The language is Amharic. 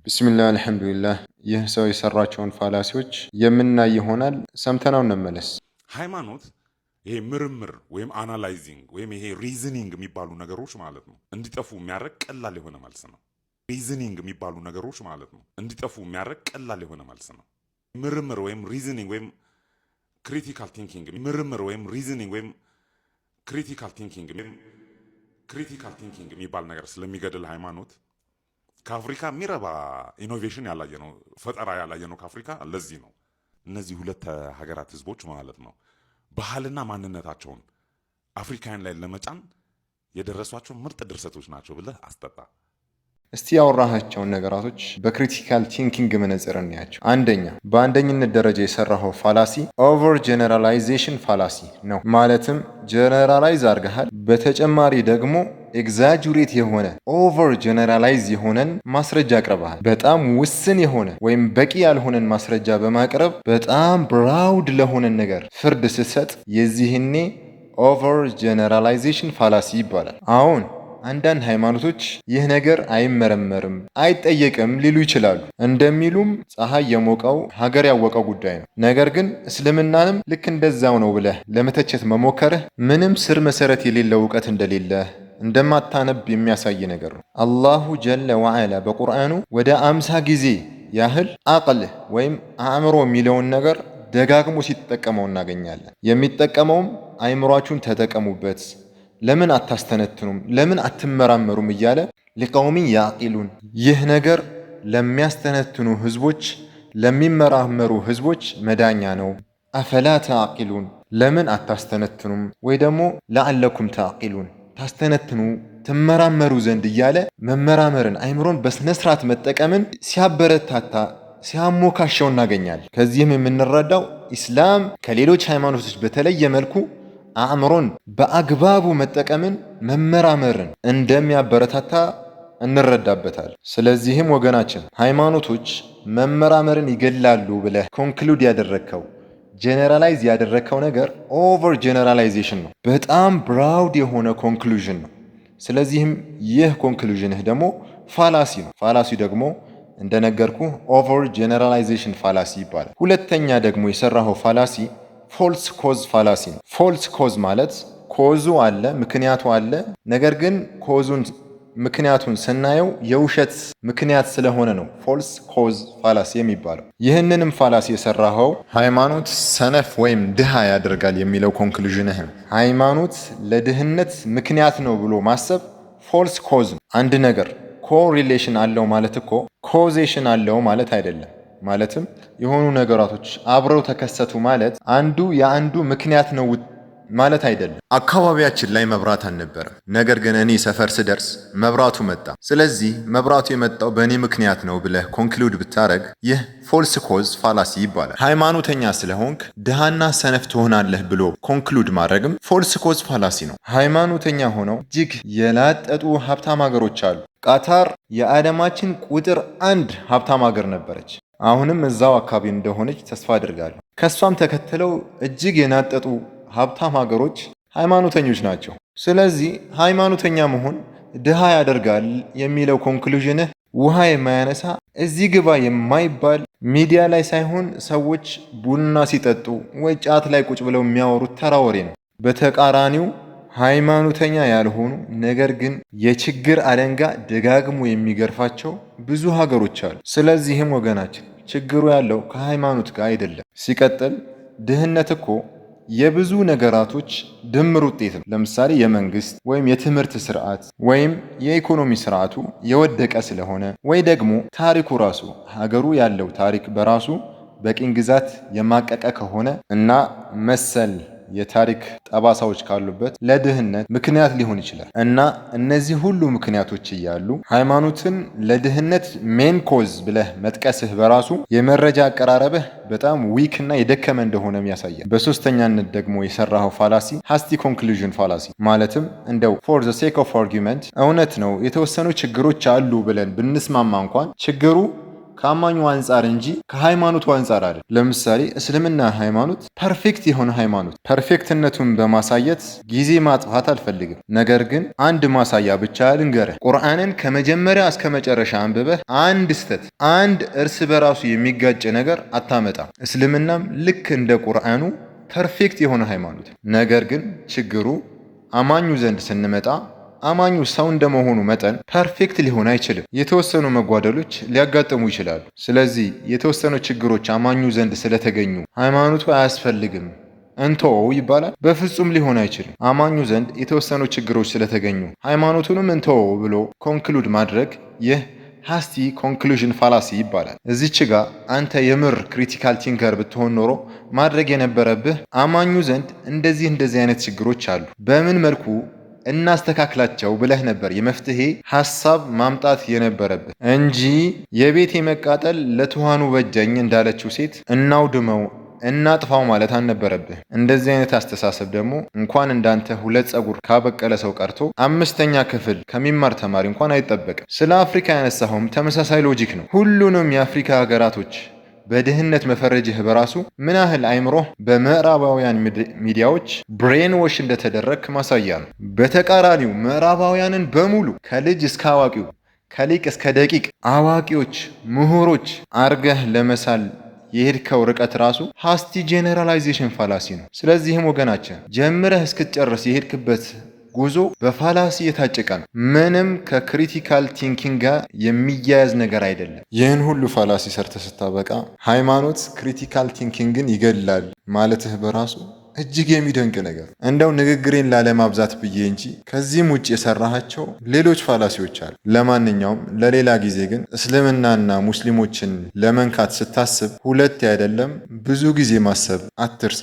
ብስሚላህ አልሐምዱሊላህ። ይህ ሰው የሰራቸውን fallacy ዎች የምናይ ይሆናል። ሰምተነው እንመለስ። ሃይማኖት ይሄ ምርምር ወይም analyzing ወይም ይሄ reasoning የሚባሉ ነገሮች ማለት ነው እንዲጠፉ የሚያደርግ ቀላል የሆነ መልስ ነው። Reasoning የሚባሉ ነገሮች ማለት ነው እንዲጠፉ የሚያደርግ ቀላል የሆነ መልስ ነው። ምርምር ወይም reasoning ወይም critical thinking፣ ምርምር ወይም reasoning ወይም critical thinking ወይም critical thinking የሚባል ነገር ስለሚገድል ሃይማኖት ከአፍሪካ የሚረባ innovation ያላየ ነው፣ ፈጠራ ያላየ ነው ከአፍሪካ። ለዚህ ነው እነዚህ ሁለት ሀገራት ህዝቦች ማለት ነው ባህልና ማንነታቸውን አፍሪካውያን ላይ ለመጫን የደረሷቸው ምርጥ ድርሰቶች ናቸው ብለህ አስጠጣ። እስቲ ያወራሃቸውን ነገራቶች በ critical thinking መነጽር እንያቸው። አንደኛ፣ በአንደኝነት ደረጃ የሰራኸው fallacy over generalization fallacy ነው። ማለትም generalize አድርገሃል። በተጨማሪ ደግሞ exaggerate የሆነ over generalize የሆነን ማስረጃ አቅርበሃል። በጣም ውስን የሆነ ወይም በቂ ያልሆነን ማስረጃ በማቅረብ በጣም broad ለሆነን ነገር ፍርድ ስትሰጥ የዚህኔ over generalization fallacy ይባላል። አሁን አንዳንድ ሃይማኖቶች ይህ ነገር አይመረመርም፣ አይጠየቅም ሊሉ ይችላሉ። እንደሚሉም ፀሐይ የሞቀው ሀገር ያወቀው ጉዳይ ነው። ነገር ግን እስልምናንም ልክ እንደዛው ነው ብለህ ለመተቸት መሞከርህ ምንም ስር መሰረት የሌለው እውቀት እንደሌለህ፣ እንደማታነብ የሚያሳይ ነገር ነው። አላሁ ጀለ ወዓላ በቁርአኑ ወደ 50 ጊዜ ያህል አቅል ወይም አእምሮ የሚለውን ነገር ደጋግሞ ሲጠቀመው እናገኛለን። የሚጠቀመውም አይምሯችሁን ተጠቀሙበት፣ ለምን አታስተነትኑም? ለምን አትመራመሩም? እያለ لقوم يعقلون፣ ይህ ነገር ለሚያስተነትኑ ህዝቦች፣ ለሚመራመሩ ህዝቦች መዳኛ ነው። أفلا تعقلون፣ ለምን አታስተነትኑም? ወይ ደግሞ لعلكم تعقلون፣ ታስተነትኑ ትመራመሩ ዘንድ እያለ መመራመርን፣ አይምሮን በስነስርዓት መጠቀምን ሲያበረታታ፣ ሲያሞካሸው እናገኛለን። ከዚህም የምንረዳው ኢስላም ከሌሎች ሃይማኖቶች በተለየ መልኩ አእምሮን በአግባቡ መጠቀምን፣ መመራመርን እንደሚያበረታታ እንረዳበታል። ስለዚህም ወገናችን ሃይማኖቶች መመራመርን ይገላሉ ብለህ conclude ያደረግከው፣ generalize ያደረግከው ነገር over generalization ነው። በጣም broad የሆነ conclusion ነው። ስለዚህም ይህ conclusion ህ ደግሞ fallacy ነው። Fallacy ደግሞ እንደነገርኩ over generalization fallacy ይባላል። ሁለተኛ ደግሞ የሰራኸው fallacy false cause fallacy ነው። False cause ማለት cause ኡ አለ፣ ምክንያቱ አለ። ነገር ግን cause ኡን፣ ምክንያቱን ስናየው የውሸት ምክንያት ስለሆነ ነው false cause fallacy የሚባለው። ይህንንም fallacy የሰራኸው ሃይማኖት ሰነፍ ወይም ድሃ ያደርጋል የሚለው conclusion ህ ነው። ሃይማኖት ለድህነት ምክንያት ነው ብሎ ማሰብ false cause ነው። አንድ ነገር correlation አለው ማለት እኮ causation አለው ማለት አይደለም። ማለትም የሆኑ ነገራቶች አብረው ተከሰቱ ማለት አንዱ የአንዱ ምክንያት ነው ማለት አይደለም። አካባቢያችን ላይ መብራት አልነበረም። ነገር ግን እኔ ሰፈር ስደርስ መብራቱ መጣ። ስለዚህ መብራቱ የመጣው በእኔ ምክንያት ነው ብለህ conclude ብታረግ ይህ false cause fallacy ይባላል። ሃይማኖተኛ ስለሆንክ ድሃና ሰነፍ ትሆናለህ ብሎ conclude ማድረግም false cause fallacy ነው። ሃይማኖተኛ ሆነው እጅግ የላጠጡ ሀብታም ሀገሮች አሉ። ቃታር የዓለማችን ቁጥር አንድ ሀብታም ሀገር ነበረች። አሁንም እዛው አካባቢ እንደሆነች ተስፋ አድርጋለሁ። ከእሷም ተከትለው እጅግ የናጠጡ ሀብታም ሀገሮች ሃይማኖተኞች ናቸው። ስለዚህ ሃይማኖተኛ መሆን ድሃ ያደርጋል የሚለው conclusion ህ ውሃ የማያነሳ፣ እዚህ ግባ የማይባል፣ ሚዲያ ላይ ሳይሆን ሰዎች ቡና ሲጠጡ ወይ ጫት ላይ ቁጭ ብለው የሚያወሩት ተራ ወሬ ነው። በተቃራኒው ሃይማኖተኛ ያልሆኑ ነገር ግን የችግር አለንጋ ደጋግሞ የሚገርፋቸው ብዙ ሀገሮች አሉ። ስለዚህም ወገናችን ችግሩ ያለው ከሃይማኖት ጋር አይደለም። ሲቀጥል ድህነት እኮ የብዙ ነገራቶች ድምር ውጤት ነው። ለምሳሌ የመንግስት ወይም የትምህርት ስርዓት ወይም የኢኮኖሚ ስርዓቱ የወደቀ ስለሆነ ወይ ደግሞ ታሪኩ ራሱ፣ ሀገሩ ያለው ታሪክ በራሱ በቅኝ ግዛት የማቀቀ ከሆነ እና መሰል የታሪክ ጠባሳዎች ካሉበት ለድህነት ምክንያት ሊሆን ይችላል። እና እነዚህ ሁሉ ምክንያቶች እያሉ ሃይማኖትን ለድህነት main cause ብለህ መጥቀስህ በራሱ የመረጃ አቀራረብህ በጣም weak እና የደከመ እንደሆነም ያሳያል። በሶስተኛነት ደግሞ የሰራኸው fallacy hasty conclusion fallacy፣ ማለትም እንደው for the sake of argument እውነት ነው የተወሰኑ ችግሮች አሉ ብለን ብንስማማ እንኳን ችግሩ ከአማኙ አንጻር እንጂ ከሃይማኖቱ አንጻር አይደል። ለምሳሌ እስልምና ሃይማኖት perfect የሆነ ሃይማኖት፣ perfect ነቱን በማሳየት ጊዜ ማጥፋት አልፈልግም። ነገር ግን አንድ ማሳያ ብቻ ልንገርህ። ቁርአንን ከመጀመሪያ እስከ መጨረሻ አንብበህ አንድ ስህተት፣ አንድ እርስ በራሱ የሚጋጭ ነገር አታመጣም። እስልምናም ልክ እንደ ቁርአኑ perfect የሆነ ሃይማኖት። ነገር ግን ችግሩ አማኙ ዘንድ ስንመጣ አማኙ ሰው እንደመሆኑ መጠን perfect ሊሆን አይችልም። የተወሰኑ መጓደሎች ሊያጋጥሙ ይችላሉ። ስለዚህ የተወሰኑ ችግሮች አማኙ ዘንድ ስለተገኙ ሃይማኖቱ አያስፈልግም እንተወው ይባላል? በፍጹም ሊሆን አይችልም። አማኙ ዘንድ የተወሰኑ ችግሮች ስለተገኙ ሃይማኖቱንም እንተወው ብሎ conclude ማድረግ ይህ hasty conclusion fallacy ይባላል። እዚች ጋ አንተ የምር critical thinker ብትሆን ኖሮ ማድረግ የነበረብህ አማኙ ዘንድ እንደዚህ እንደዚህ አይነት ችግሮች አሉ፣ በምን መልኩ እናስተካክላቸው ብለህ ነበር የመፍትሄ ሀሳብ ማምጣት የነበረብህ እንጂ የቤቴ መቃጠል ለትኋኑ በጀኝ እንዳለችው ሴት እናውድመው እናጥፋው ማለት አልነበረብህ። እንደዚህ አይነት አስተሳሰብ ደግሞ እንኳን እንዳንተ ሁለት ጸጉር ካበቀለ ሰው ቀርቶ አምስተኛ ክፍል ከሚማር ተማሪ እንኳን አይጠበቅም። ስለ አፍሪካ ያነሳኸውም ተመሳሳይ logic ነው። ሁሉንም የአፍሪካ ሀገራቶች በድህነት መፈረጅህ በራሱ ምን ያህል አይምሮህ በምዕራባውያን ሚዲያዎች brainwash እንደተደረግክ ማሳያ ነው። በተቃራኒው ምዕራባውያንን በሙሉ ከልጅ እስከ አዋቂው፣ ከሊቅ እስከ ደቂቅ አዋቂዎች፣ ምሁሮች አርገህ ለመሳል የሄድከው ርቀት ራሱ hasty generalization fallacy ነው። ስለዚህም ወገናችን ጀምረህ እስክትጨርስ የሄድክበት ጉዞ በ fallacy የታጨቀ ነው። ምንም ከ critical thinking ጋር የሚያያዝ ነገር አይደለም። ይህን ሁሉ fallacy ሰርተህ ስታበቃ ሃይማኖት critical thinking ን ይገድላል ማለትህ በራሱ እጅግ የሚደንቅ ነገር። እንደው ንግግሬን ላለማብዛት ብዬ እንጂ ከዚህም ውጭ የሰራሃቸው ሌሎች fallacy ዎች አሉ። ለማንኛውም ለሌላ ጊዜ ግን እስልምናና ሙስሊሞችን ለመንካት ስታስብ ሁለት አይደለም ብዙ ጊዜ ማሰብ አትርሳ።